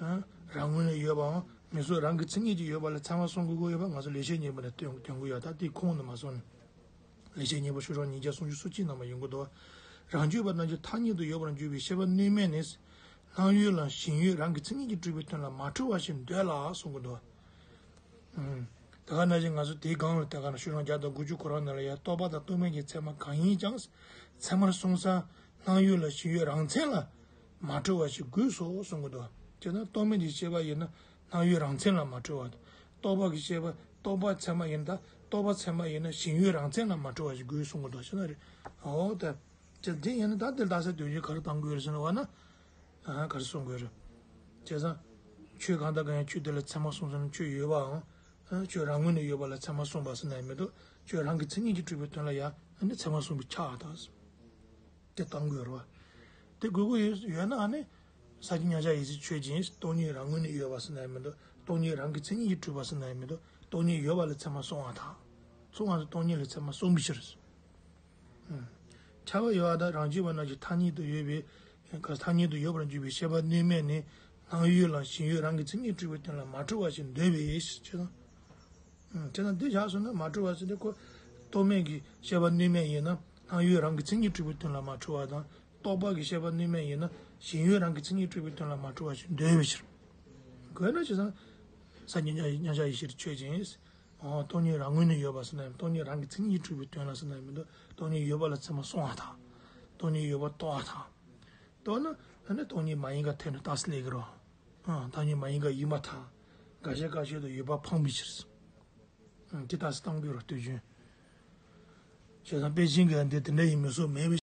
ཨ། རང་ངོས་ནས་ཡོད་པའམ་མིང་གཟུགས་རང་གི་མཚན་ཉིད་ཀྱིས་ཡོད་པ་ལ་ཚད་མ་སོང་དགོས་ཀྱི་ཡོད་པ་ང་ཚོ་ལེགས་བཤད་སྙིང་པོ་ནས་སྟོན་སྟོན་གྱི་ཡོད། ད་དེའི་ཁུངས་ནས་མ་སོང་ནས། ལེགས་བཤད་སྙིང་པོ་ཤོག་གྲངས་ཉིས་བརྒྱ་སུམ་ཅུ་སོ་གཅིག་ནང་མ་ཡོང་གི་འདུག་རང་རྒྱུད་པ་རྣམས་ཀྱི་ཐ་སྙད་དུ་ཡོད་པར་འགྱུར་བའི་ཤེས་པ་གནོད་མེད་ནི། སྣང་ཡུལ་ལ་ཞེན་ཡུལ་རང་གི་མཚན་ཉིད་ཀྱིས་གྲུབ་པའི་དོན་ལ་མ་འཁྲུལ་བ་ཞིག་འདོད་ལ་གསུང་གི་འདུག་ཨུམ། ད་ག་ནང་བཞིན་ང་ཚོ་དེའི་སྒང་ལ་ད་ག་ནང་ཤོག་གྲངས་བརྒྱ་དང་དགུ་བཅུ་གོ་གཅིག་ནང་ལ་ཡང་རྟོག་པ་དང་རྟོག་མེད་ཀྱི་ཚད་མ་གང་ཡིན་ཀྱང་། ཚད་མར་སོང་ཙང་སྣང་ཡུལ་ལ་ཞེན་ཡུལ་རང་མཚན་ལ་མ་འཁྲུལ་བ་ཞིག་དགོས་སོ་གསུང་གི་འདུག་དེས་ན་རྟོག་མེད་ཀྱི་ཤེས་པ་ཡིན་ན་སྣང་ཡུལ་རང་མཚན་ལ་མ་འཁྲུལ་བ་དང་། རྟོག་པ་གི་ཤེས་པ་རྟོག་པ་ཚད་མ་ཡིན་ད་རྟོག་པ་ཚད་མ་ཡིན་ན་ཞེན་ཡུལ་རང་མཚན་ལ་མ་འཁྲུལ་བ་ཞིག་དགོས་གསུང་གི་འདུག་ཤེས་ན་རེད། འོ་ད། ཅི་དེ་ཡིན་ན་ད་དེ་ལྟ་ས་དོན་གྱིས་ག་རེ་བཏང་དགོས་རེད་ཟེར་ན་བ་ན། ཨ་ག་རེ་གསུང་དགོས་རེད། བྱས་ཙང་། ཆོས་གང་དང་གང་ཡང་ཆོས་དེ་ལ་ཚད་མ་སོང་ཟེར་ན་ཆོས་ཡོད་པའམ། ཨ་ཆོས་རང་ངོས་ནས་ཡོད་པ་ལ་ཚད་མ་སོང་བ་ཟེར་ན་ཡང་མི་འདུག་ཆོས་རང་གི་མཚན་ཉིད་ཀྱིས་གྲུབ་པའི་དོན་ལ་ཡང་ཨ་ནི་ཚད་མ་སོང་བའི་ཆ་དང་། དེ་བཏང་དགོས་རེད་བ། དེ་དགོས་ཀྱི་ཡོད་ཡོད་ན་ཨ་ནི། ས་བཅད་མཉམ་གཞག་ཡིན་ཚུལ་ཆོས་ཅན། སྟོང་ཉིད་རང་ངོས་ནས་ཡོད་པ་ཟེར་ན་ཡང་མི་འདུག་སྟོང་ཉིད་རང་གི་མཚན་ཉིད་ཀྱིས་གྲུབ་པ་ཟེར་ན་ཡང་མི་འདུག་སྟོང་ཉིད་ཡོད་པ་ལ་ཚད་མ་སོང་བ་དང་། སོང་བ་དང་སྟོང་ཉིད་ལ་ཚད་མ་སོང་བའི་ཕྱིར། ཁྱབ་པ་ཡོད་པ་དང་རང་རྒྱུད་པ་རྣམས་ཀྱི་ཐ་སྙད་དུ་ཡོད་པའི་ ཐ་སྙད་དུ་ཡོད་པར་འཇུག་པའི་ཤེས་པ་གནོད་མེད་ནི། སྣང་ཡུལ་ལ་ཞེན་ཡུལ་རང་གི་མཚན་ཉིད་གྲུབ་པའི་དོན་ལ་མ་གྲུབ་པ་ཞིག་འདོད་པས་ཞེས་བྱས་ན། ཨང་། བྱས་ན་འདི་བཞག་སོང་ན་མ་གྲུབ་པ་ཟེར་དུས་ཁོ། རྟོག་མེད་ཀྱི་ཤེས་པ་གནོད་མེད་ཡིན་ན་སྣང་ཡུལ་རང་གི་མཚན་ཉིད་གྲུབ་པའི་དོན་ལ་མ་གྲུབ་པ་དང་། རྟོག་པ་གི་ཤེས་པ་གནོད་མེད་ཡིན་ན་ཞེན་ཡུལ་རང་གི་མཚན་ཉིད་གྲུབ་པའི་དོན་ལ་མ་གྲུབ་པ་ཞིག་འདོད་པའི་ཕྱིར། དགོས་ན་བྱས་ཙང་། ས་མཉམ་གཞག་མཉམ་གཞག་ཡེ་ཤེས་ཆོས་ཅན། ཨོ། སྟོང་ཉིད་རང་ངོས་ནས་ཡོད་པ་ཟེར་ན་ཡང་སྟོང་ཉིད་རང་གི་མཚན་ཉིད་གྲུབ་པའི་དོན་ལ་ཟེར་ན་ཡང་མི་འདུག་སྟོང་ཉིད་ཡོད་པ་ལ་ཚད་མ་སོང་བ་དང་། སྟོང་ཉིད་ཡོད་པ་རྟོགས་པ་དང་། རྟོགས་ན་ཨ་ནི་སྟོང་ཉིད་མ་ཡིན་ག་ཐེར་ནས་རྟགས་སུ་ལས་ཀྱི་རོ། ཨང་། སྟོང་ཉིད་མ་ཡིན་ག་ཡིན་པ་དང་། འགའ་ཤས་འགའ་ཤས་དུ་ཡོད་པ་འཕངས་པའི་ཕྱིར། ཨང་། དེ་རྟགས་སུ་བཏང་དགོས་རོ་ལྟོས་བྱུང་། བྱས་ཙང་དཔེ་ཅན་གྱི་འདི་དེ་འདྲ་ཡིན་མི་སོགས་མེད་པའི།